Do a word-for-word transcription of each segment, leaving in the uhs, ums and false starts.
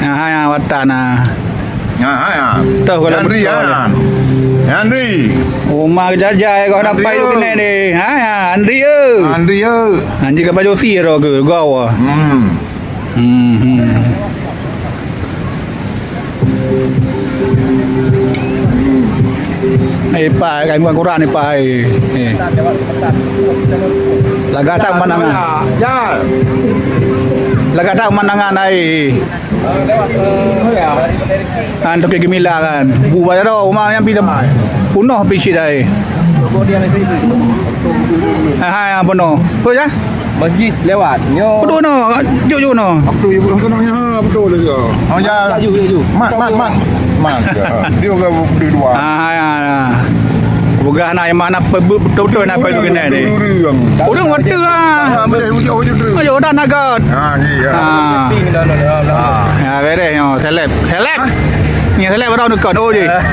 Ha, hai, ha, watan, ha. Ha, hai, ha. Toh, kalau Andri, betul. Ha. Andri. Uma keujajai kau nampak Andri, itu yo. Kena ni. Ha, ha, Andri, yo. Andri, yo. Andri ke baju si ro ke, gau. Hmm. Hmm, hmm. Eh, Pak, kan bukan kurang ni, Pak, eh. Eh. Lagak tak pemandangan. Ya. Lagak tak pemandangan, ai. Kan, Toke Gemila kan. Bu bayar dah, rumah yang pindah. Punah picit ai. Hai, hai, yang penuh. Betul ya? Masjid lewat. Nyo. Betul no. Juk, juk no. Betul, ibu kan ya, betul dia. Oh ya. Laju, laju. Mat, mat, mat. Mat. Ya. Dia orang berdua. Ah, ya, ya. Bukan nak yang mana pe-, betul-betul nak pergi kena ni. Orang waktu ah. Ah, boleh wujud, wujud tu. Ayo dah nagat. Ah, iya. Ah. Ping dah, dah, dah, dah. Ah. Ya, beres nyo. Seleb. Seleb. Ni seleb orang dekat. Oh, je. Eh.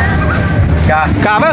Ka. Ka apa?